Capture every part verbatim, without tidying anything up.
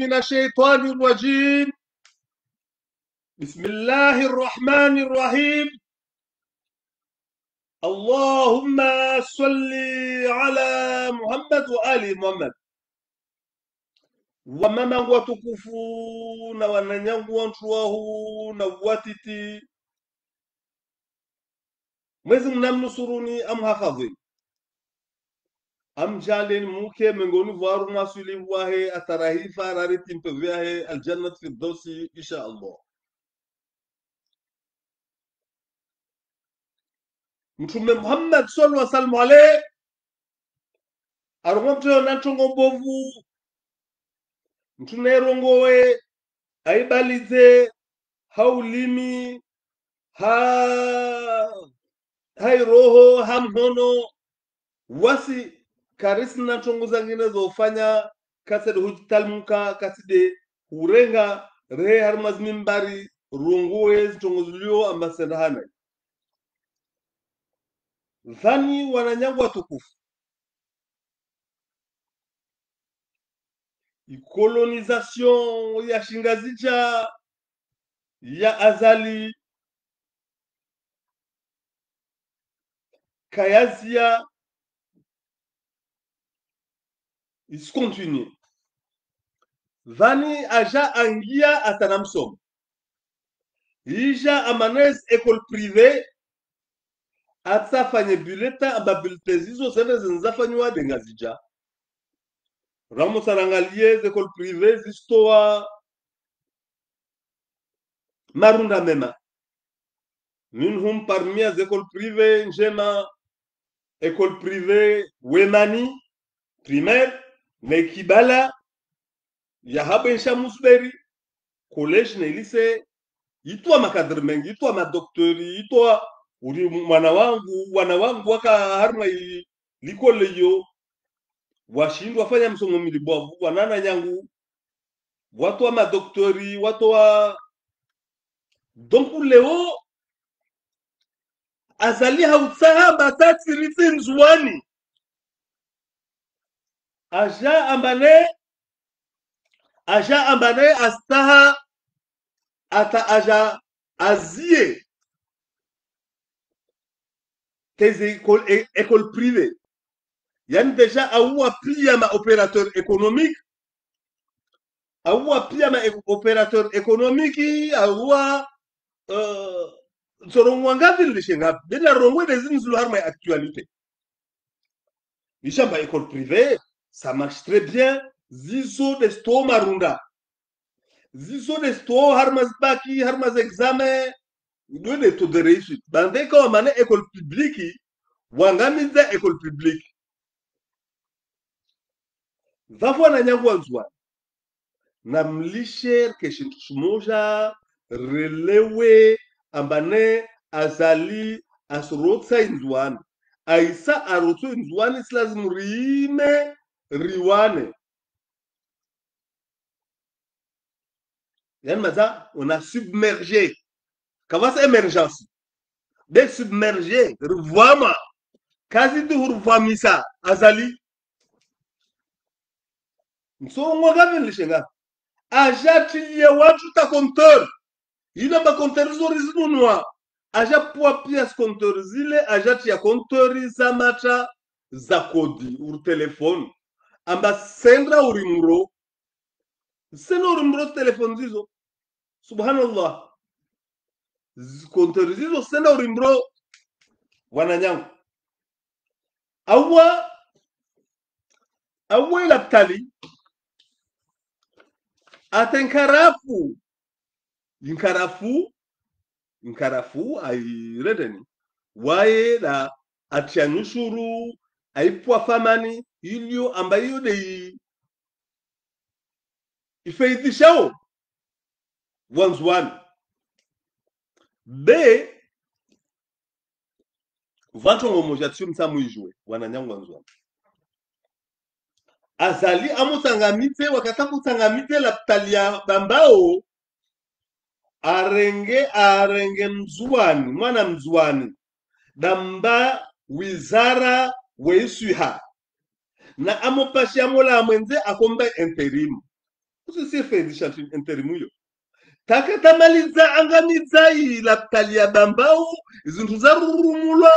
من الشيطان الرجيم. بسم الله الرحمن الرحيم. اللهم صل على محمد وآل محمد. Wamama wangu watukufu, na wananyangu wantru wahu, na watiti. Mwezi Mungu namnusuruni, amhafadhwini. Amdjaleni muke mengoni mwa harumwa swili wahe, atarahifa, arariti mpeve yahe, aljannat firdausi, insha Allah. Mtrume Muhammad swallallahu alaihi wasallam ale, arongwa mtru yona ntrongo mbovu, mtru narongowe, aibalidze, ha ulimi, ha, ha iroho, ha mhono, wasi karisina ntrongo zangine zofanya, kase de hudjitalmuka, kase de hurenga, rehe harumwa zimimbari, rongowe, zintrongo zilio amba sendahana. Pvanu wananyangu watukufu. I colonisation ya Shingazidja ya Azali kayazia, is continue. Pvanu aja angia atana msomo. Ija amaneze école privée, atsafanye bulletin, amba bulletin zizo zende zenzafanyiwa de Ngazidja. Ramotsa rangalie ze école privée zisitowa marunda mema. Minhum parmi ze école privée ndjema, école privée Wemani, primaire, ne Kibala, ya Habensha Musberi, collège ne lycée, itowa makadre mengi, itowa madocteur, itowa uri mwana wangu, wana wangu waka harumwa i likole iyo, washindwa fanya msomo mili bwavu, wananyangu, watowa madocteur, watowa. Donc leo, Azali hautsaha amba atsa atsiritsi Ndzuwani. Aja amba ne, aja amba ne atsaha ata aja azie teze école, é-, école privée. Yaani déjà auwa pia ma opérateur économique, auwa pia ma é-, opérateur économique, auwa, euh, ntsorongowa ngapvi nilishe ngapvi, bena rongowe de zinu zilo harumwa actualité. Isha amba école privée, ça marche très bien, zizo de zitowa marunda. Zizo de zitowa harumwa zibaki, harumwa ze examen, ndo de taux de réussite. Bande ka wamane école publique, wangamiza école publique. Pvapvo wananyangu wa Ndzuwani, namlishe rike shintru shimoja, relewe amba ne Azali asirotsa Ndzuwani. Aisa arotso Ndzuwani, si lazimu rime, riwane. Yaani maza, on a submergé. Kavwasa émergence. De submergé, rivwama. Kazi de hurivwamisa, Azali. Ntsorongowa ngapvi nilishe ngapvi. Aja atrilie wantru ta compteur. Ina ma compteur zo rizinunua. Aja pvwa pia zi compteur zile, aja atria compteur za mata za kodi, uri téléphone. Amba sendra uri mro. Sendra uri mro téléphone zizo. Subhanallah. Zi compteur zizo sendra uri mro wananyangu. Auwa, auwa ilapitali, ate nkarafu, inkarafu, inkarafu, airendeni, waye da atria nyushuru, aipvwa famani, ilio amba iyo de i-, ifaidishao wa Ndzuwani. Be, pvwa ntrongo moja tsiyo mtsamu ijuwe, wananyangu wa Ndzuwani. Azali amotsangamitse, wakati akotsangamitse lapitali ya Bambao, arenge, arenge Mndzuwani, mwana Mndzuwani, damba wizara we iswiha. Na amopashe amola amwendze akomba intérim. Usi sirfe edisha intérim iyo. Taka tamaliza angamidza yi lapitali ya Bambao, izintru zarurumulwa,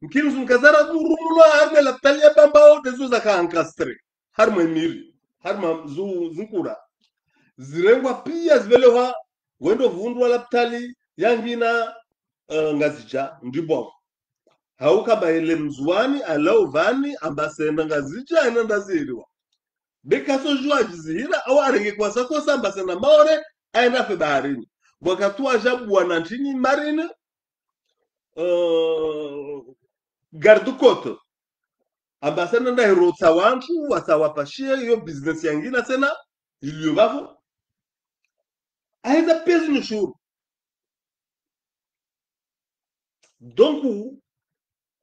mkini zintru kazarurumulwa, harimwa lapitali ya Bambao, ndezo zaka encastre. Harimwa miri, harimwa zu-, zinkura. Zirengwa pia zipvelehwa, wendo vundrwa lapitali, yangina, eh, Ngazidja, ndribwavu. Hauka ba ele Mndzuwani, alao vani, amba asenda Ngazidja, ena ndazihiriwa. Be kaso jua ajizihira, au arenge kwasa kosa, amba asenda Maore, aenda fe baharini. Wakati wa ajabu wana ntrini marine, eh, garde-côte. Amba asenda ndahirotsa wantru, wasa wapashie, iyo business yangina tsena, iliyo vavo. Aheza pezi nushuru. Donc,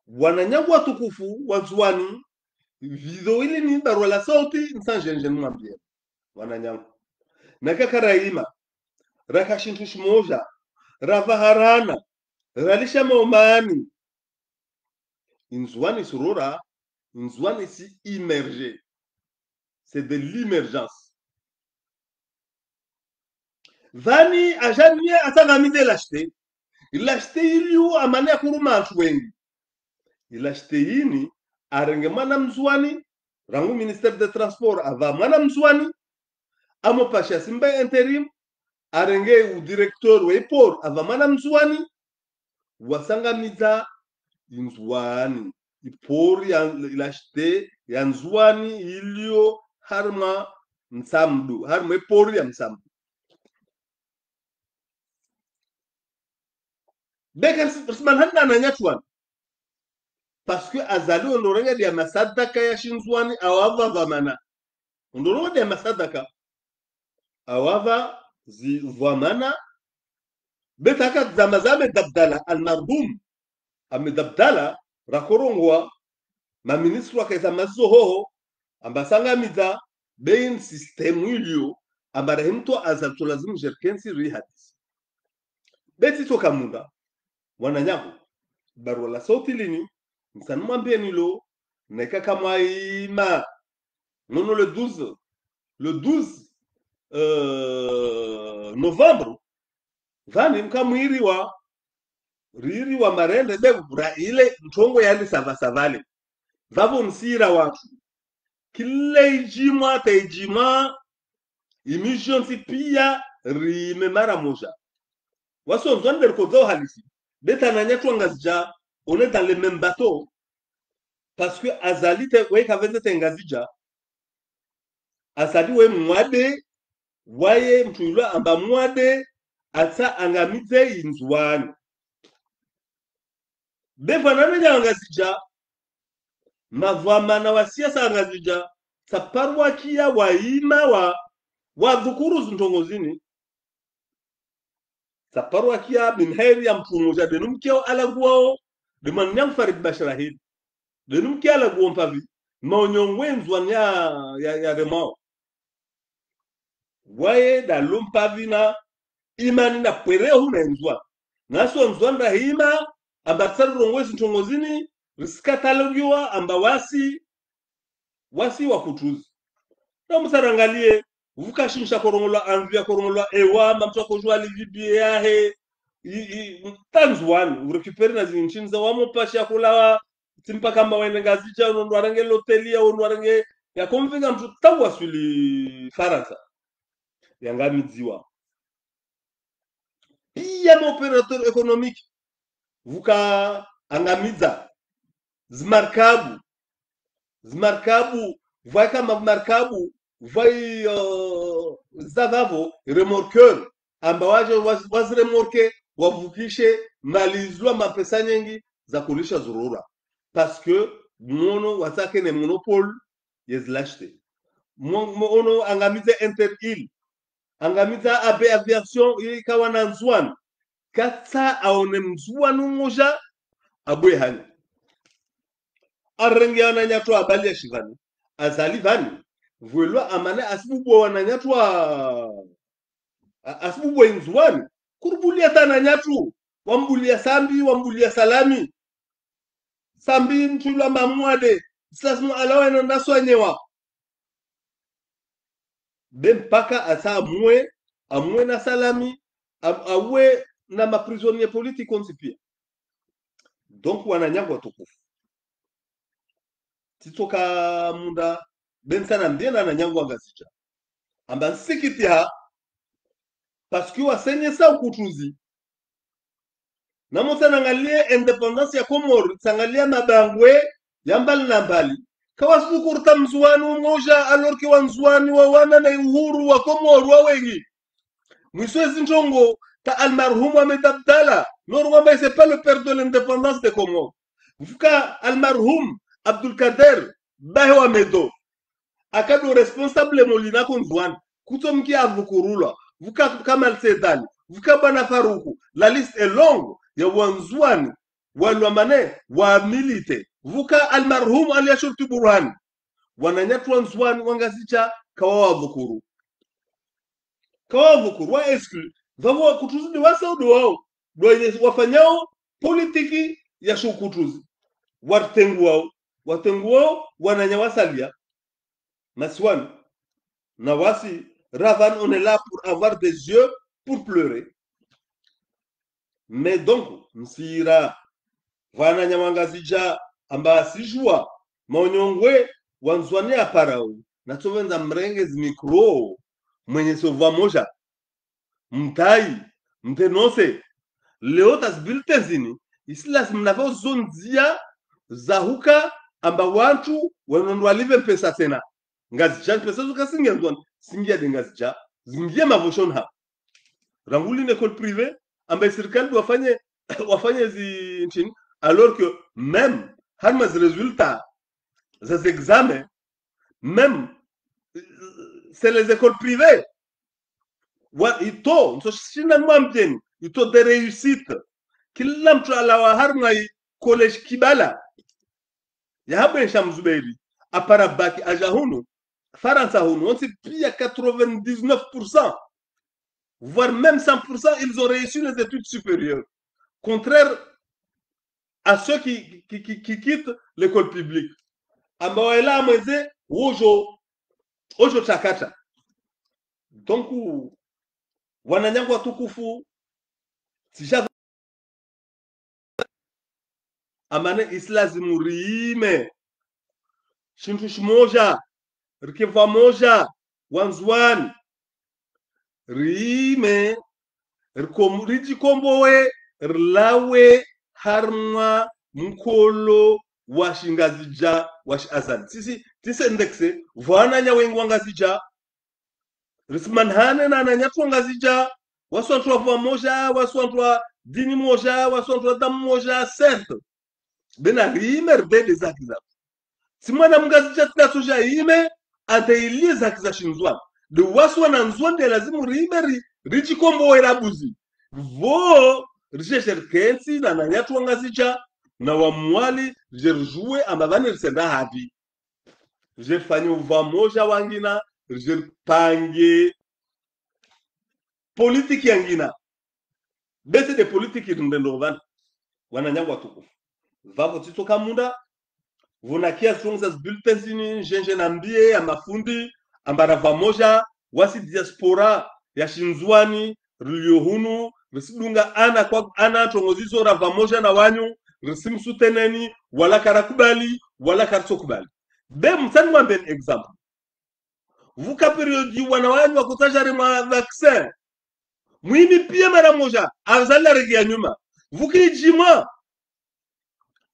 wananyangu watukufu, Wandzuwani, vidéo ili ni barua la sauti, nsa njenje nimwambie. Wananyangu. Na kaka raima, raka shintru shimoja, ravaharana, ralisha maomani. Indzuwani surora, Indzuwani si immergé. C'est de l'émergence. Vani ajaniye atsangamize ilashite. Ilashite iliyo amane ya kuruma antru wengi. Ilashite ini arenge mwana Mndzuwani, rangu Ministère des Transports, ava mwana Mndzuwani, amo pasha simba intérim, arenge u directeur wa iport, ava mwana Mndzuwani, wasangamidza Indzuwani. Iport ya, ilashite ya Ndzuwani iliyo harimwa Mtsamdu, harimwa iport ya Mtsamdu. Beka ris-, risman hanna na nyatwani. Parce que Azali ondorenge dia masadaka ya shindzuwani awava vamana. Ondorenge dia masadaka awava zi vamana. Betaka zama za Ahmed Abdallah, almarhum Ahmed Abdallah, rakorongoa maministri wakaisa mazizo hoho, amba sangamidza, bein système iliyo, amba rahimtwa Azali tsolazimu jerkensi rihadisi. Beti tsoka munda, wananyangu, barua la sauti lini, nsa nimwambieni lo, neka kamwaima. Nono le douze, le douze, euh, novembre, vani mkamwiriwa, ririwa marende, be ra ile ntrongo yali sava savale. Vavo msira wantru. Kila idjimwa, ta idjimwa, imidji yontsi pia rime mara moja. Wasi Wandzuwani nde rikodza uhalisi. Beta na nyatru wa Ngazidja, on est dans le même bateau. Parce que Azali te, we kavendze te Ngazidja. Azali we mwade, waye mtru yula amba mwade, atsa angamidze Indzuwani. Be vwana na nya Ngazidja, mavwamana wa siasa Ngazidja, tsaparwa kia waima wa, wa dhukuru zintrongo zini. Tsaparwa kia min hairi ya mtru moja, denu mkia alaguao, de mwananyangu Farid Bashar Ahid. Denu mkia alaguao mpavi, maonyongwe Ndzuwani ya, ya, ya remao. Waye dalo mpavi na imani na pwereo huna Indzuwani. Nasi Wandzuwani rahima, amba tsarurongoa zintrongo zini, risikatalogiwa amba wasi, wasi wakutruzi. Na msarangalie, vuka shimsha korongolwa anvia korongolwa ewa, mamtru akojua livibie yahe, i, i, ta Ndzuwani, urekiperi na zintrini za wamo pasha kulawa, tsi mpaka amba wende Ngazidja, ono ndo arenge loteli ya, ono arenge ya komvinga mtru tangu waswili Farantsa. Yangamidziwa. Pia ma opérateur économique. Vuka angamidza. Zimarkabu. Zimarkabu. Vwai kama markabu. Vwai, euh, zavavo, remorqueur. Amba waje, waz-, waziremorke, wavukishe, malizwa mapesa nyengi, za kulisha zurura. Parce que, mwono, watsake ne monopole, yezilashite. Mo-, mo-, ono angamidze Inter Îles. Angamidza A B Aviation, ikawa na Ndzuwani. Katsa aone Mndzuwani umoja, abwe hani. Arenge wananyatru abali ya shivani. Azali vani. Vwelwa amane asibubwe wananyatru wa, a-, asibubwe Indzuwani. Kurubulia ta nanyatru. Wambulia Sambi, wambulia Salami. Sambi mtru yula mamwade. Silazimu alawe na ndaswanyewa. Be mpaka asa amwe, amwe na Salami, am-, awe na ma prisonniers politiques wontsi pia. Donc, wananyangu watukufu, tsitsoka munda, be ntsanambie na wananyangu wa Ngazidja amba nsikitiha, parce que wasenyesa ukutruzi. Namotsa nangalie indépendance ya Komori, tsangalia mabangwe ya mbali na mbali. Kawasukuru ta Mndzuwani umoja, alors que Wandzuwani wawana na uhuru wa Komori wa wengi. Mwiso ezi ndrongo ta almarhum Ahmed Abdallah, nori wamba c'est pas le père de l'indépendance de Comores. Vuka almarhum Abdulkader, bahe wa Medo, akado responsable Molina ko Ndzuwani, kutso mkia avukurulwa, vuka Kamal Said Ali, vuka bwana Faruku, la liste est longue ya Wandzuwani, walwamane, wa milite, vuka almarhum Ali Ashurti Burhan. Wananyatru wa Ndzuwani wa Ngazidja kawawavukuru. Kawawavukuru, wa exclu. Vavo wakutruzi ni wasaudu wao, ndo wenye wafanyao politiki ya shukutruzi. Watenguwao, watenguwao wananya wasalia masiwani. Na wasi, Ravan, on est là pour avoir des yeux pour pleurer. Mais donc, msira, wananya wa Ngazidja, amba asijua maonyongwe Wandzuwani aparao, natsovendza mrenge zi micro, mwenye sova moja, mtai, mtenose. Leo ta zi bulletin zini, isi lazima navo zo ndzia za huka amba wantru wanondo walive mpesa tsena. Ngazidja mpesa zo kasingia Ndzuwani, singia de Ngazidja, zingia mavoshoni ha. Rangu li ne école privée, amba sirikali wafanye, wafanye zi ntrini, alors que même, harumwa zi résultats za zi examens, même, euh, c'est les écoles privées. Wa, ito, ntso shinda mwambieni, ito de réussite. Kila mtru alawa harumwa i collège Kibala ya Habwen Sham Zubeiri, apara bac aja hunu, Farantsa hunu, wontsi pia quatre-vingt-dix-neuf pour cent, voire même cent pour cent, ils ont réussi les études supérieures. Contraire à ceux qui, qui, qui, qui quittent l'école publique. Amba waela amweze, wojo, wojo chakata. Donc, wananyangu watukufu, tsija amane isi lazimu riime shintru shimoja, rike vamoja, Wandzuwani. Riime, rikom-, rijikombowe, rilawe harumwa mkolo wa Shingazidja wa Shiazali. Sisi, tise ndekse, vwananya wengi wa Ngazidja, risimanhane na wananyatru wa Ngazidja, wasi wantru wa vamoja, wasi wantru wa dini moja, wasi wantru wa damu moja, certes. Bena riime ribebe zaki zafu. Tsi mwana Mngazidja tsi natsoja ime, ata ili zaki za Shindzuwani. De wasi wana Ndzuwani de lazimu riime ri, rijikombowe rabuzi. Vo, rije rikentsi na wananyatru wa Ngazidja, na wa Mwali, rije rijue amba vani risenda havi. Rije rifanye uvamoja wangina, rije ripange politiki yangina. Bese de politiki rindendo vana. Wananyangu watukufu, vavo tsitsoka munda, vona kia zitrongo za zi bulletin zini, njenje nambie ya mafundi, amba ra vamoja, wasi diaspora ya Shindzuwani, rilio hunu, risidunga ana kwa ana, trongo zizo ra vamoja na wanyu, risimsuteneni, wala karakubali, wala karitsokubali. Be mtsani wambeni exemple. Vuka période wana wanyu wakotsaja harumwa vaccin, mwimi pia mara moja, Azali aregea nyuma. Vuka idjimwa,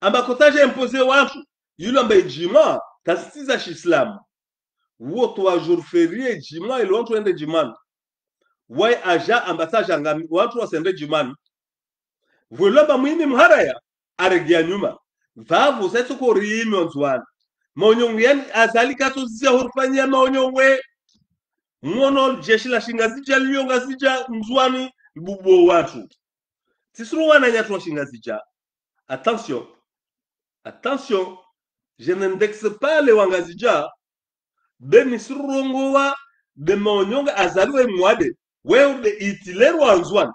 amba kotsaja imposer wantru, yilo amba idjimwa, tasi tsi za Shiislamu. Wo trois jours fériés idjimwa, ilo wantru wende djimwani. Waye aja amba tsaja ngami, wantru wasende djimwani. Vwelwa amba mwimi mharaya, aregea nyuma. Vavo sa itsoko riime Wandzuwani. Maonyongwe yani Azali katsozia horifanyia maonyongwe. Mwono jeshi la Shingazidja lio Ngazidja Ndzuwani libubuo wantru. Tsisuru wananyatru wa Shingazidja. Attention. Attention. Je n'indexe pas les Wangazidja. Be nisirongowa de maonyonge Azali we mwade, we ude itilero wa Ndzuwani,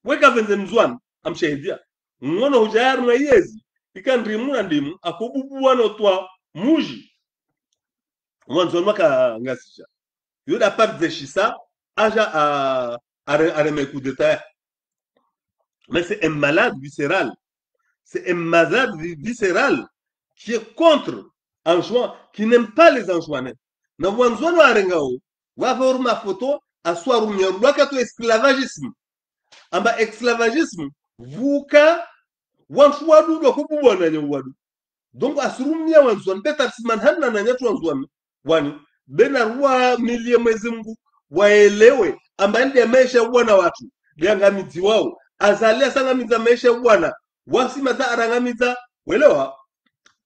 we kavendze Mndzuwani, amshahidia. Ngono huja yarumwa iyezi, ika ndrimu na ndrimu, akobubuwa no twa muji wa Ndzuwani waka Ngazidja. Yo da part ze shisa, aja a, a, a remet coup d'État. Mais c'est un malade viscéral. C'est un malade vi- viscéral qui est contre Anjouan, qui n'aime pas les Anjouanais. Na wandzwani wa rengao, wa forma photo, aswa rumia, lwaka tu esclavagisme. Amba esclavagisme, vuka, wantru wadu, lwa kubu wananya wadu. Donc, asirumia wandzwani, betar siman hanna na nyatu wandzwani. Wani, bena ruwa milie Mwezi Mungu, waelewe, amba ndi ya maesha ya wana watru, ya ngamidziwao. Azali asangamidza maesha ya wana, wasi madza arangamidza, welewa,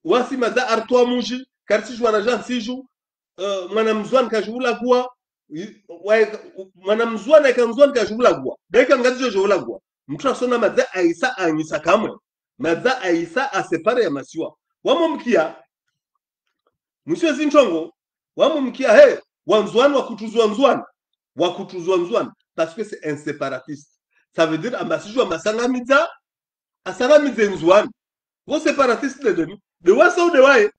wasi madza artwa muji, karisi jwana jan siju, eh, mwana mdzwani kajiulagua, i- wae- mwana mdzwani eka mdzwani kajiulagua, beka Ngazidja jiulagua. Mtru asona madza aisa anyisa kamwe, madza aisa asepare ya masiwa. Wamomkia, Monsieur Zintrongo, wamomkia, he, wandzwani, wakutruzi wandzwani, wakutruzi wandzwani, parce que c'est un séparatiste. Ça veut dire, amba siju amba asangamidza, asangamidze Ndzuani. Wo séparatiste de demi, de wasa ou de waye.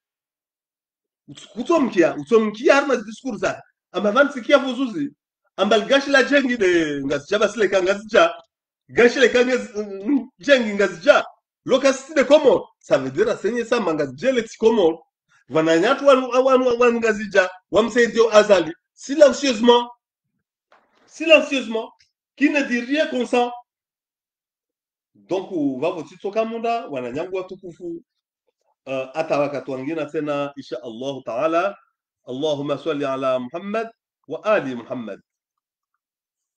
Uts- kutsomkia, utsomkia harumwa zi discours za. Amba vanitsikia vuzuzi, amba ligashi la djengi de Ngazidja, basi leka Ngazidja, gashi leka Ngaz- mm, djengi Ngazidja, loka siti de Comores. Ça veut dire, asenye sama Ngazidja le ti Comores. Wananyatu wanu, wanu, wanu Ngazidja, wamsaidio Azali. Silencieusement. Silencieusement. Qui ne dit rien comme ça. Donc, vavo tsitsoka munda, wananyangu watukufu, eh, ata wakati wangina tsena, insha Allahu Ta'ala. اللهم صل على محمد وآل محمد.